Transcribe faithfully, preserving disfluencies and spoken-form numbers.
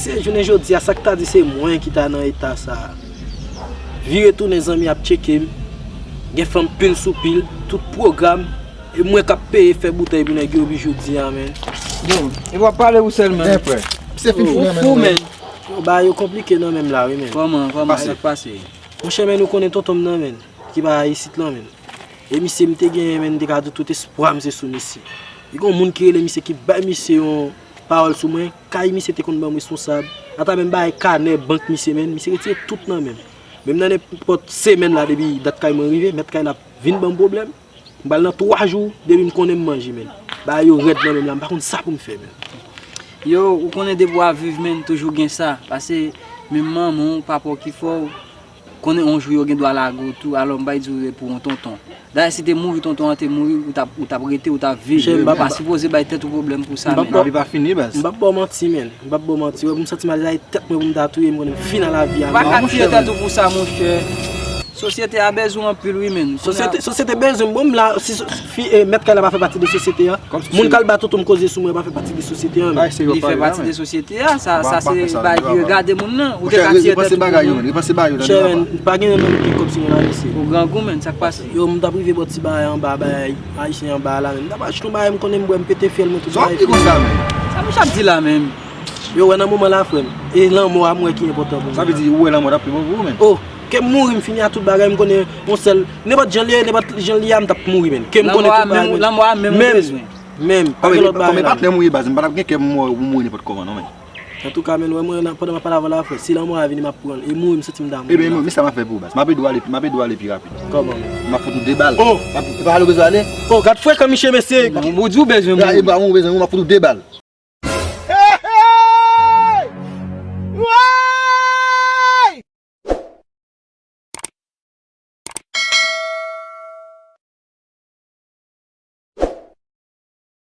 Se jounen jodi a, sa k ta di se mwen ki ta nan eta sa a. Vire tounen zanmi ap tcheke m. Gen fanm pil sou pil, tout pwogram. E mwen k ap peye fè boutèy pou nèg yo epi jodi a, men. Yo, e w ap pale ou sèl, men. Gen frè. Misye fin fou nan men nou, men. Yo, bagay yo konplike nan men m la, wi, men. Kòman, kòman, sa k pase? Monchè, men, ou konnen tonton m nan, men, ki pa isit lan, men. E misye, m te genyen, men, m te ka di tout espwa m se sou misye. E gen yon moun ki rele misye, ki bay misye yon pawòl sou mwen. Kay misye te konn ban m responsab. Atravè m bay kanè bank misye, men, misye retire tout nan men m. Menm nan nenpòt semèn la, depi dat kay mwen rive, mèt kay la vin ban m pwoblèm. M pral nan twa jou, depi m konnen m manje, men. Bagay yo rèd nan men m la, m pa konn sa pou m fè, men. Yo, ou konnen depi w ap viv, men, toujou gen sa. Pase, menm manman w, papa w ki fè w, konnen yon jou yo gen dwa lage w tou, alò m bay di w pou yon tonton. Dayè, si te mouri, tonton an te mouri, ou t ap, ou t ap rete, ou t ap viv. Ou pa sipoze bay tèt ou pwoblèm pou sa, men. Lavi pa fini, baz. M p ap ba w manti, men. M p ap ba w manti. Wè, pou m santi m alèz avèk tèt mwen, pou m ta touye m, konnen m fin a lavi a, men. Ou pa ka tiye tèt ou pou sa, monchè. Sosyete a bezwen w anpil, wi, men. Sosyete, sosyete bezwen m. Bon, m la, si so- fi, eh, mèt kay la pa fè pati de sosyete a. Moun k al ba tonton m koze sou mwen pa fè pati de sosyete a, men. Li fè pati de sosyete a, sa, sa se bagay ki regade moun nan. Ou te ka tiye tèt ou pou moun. Repanse bagay yo, men. Repanse bagay yo nan. Chè, men, pa gen moun ki kòb si nou la, mesye. Ou grangou, men, sa k pase? Yo, m t ap rive bò ti bagay anba, bagay ayisyen anba la, men. M t ap achte yon bagay, m konnen m bwè, m pete fyèl mwen tout bagay. Sa w ap di konsa, men? Sa misye ap di la, men? Yo, wè, nan moman la, frè m, e lanmò a m wè ki enpòtan pou mwen. Sa vle di, ou wè lanmò t ap pi bon pou ou, men? Oh, ke m mouri, m fini a tout bagay, m konnen yon sèl, nenpòt jan l ye, nenpòt jan l ye a, m t ap mouri, men. Ke m konnen tout bagay, men. Lanmò a menm, lanmò a menm ou bezwen. Menm, pa gen lòt bagay la. Kòm e patnè m ou ye, baz, m pa t ap gen kè pou m wè ou mouri nenpòt kòman, non, men. Antouka, men, wè mwen, nan, pandan m ap pale avè w la, frè, si lanmò a vini, m ap pran l. E mouri, m santi m ta mouri. Ebyen, men sa m ap fè pou ou, baz. M ap ede w ale, m ap ede w ale pi rapid. Kòman, men? M ap fout ou de bal. Oh! M ap, e pa ale ou bezwen ale? Oh, gad frekan misye, mesye. Ou di ou bezwen mouri. E pa mwen ou bezwen, m ap fout ou de bal.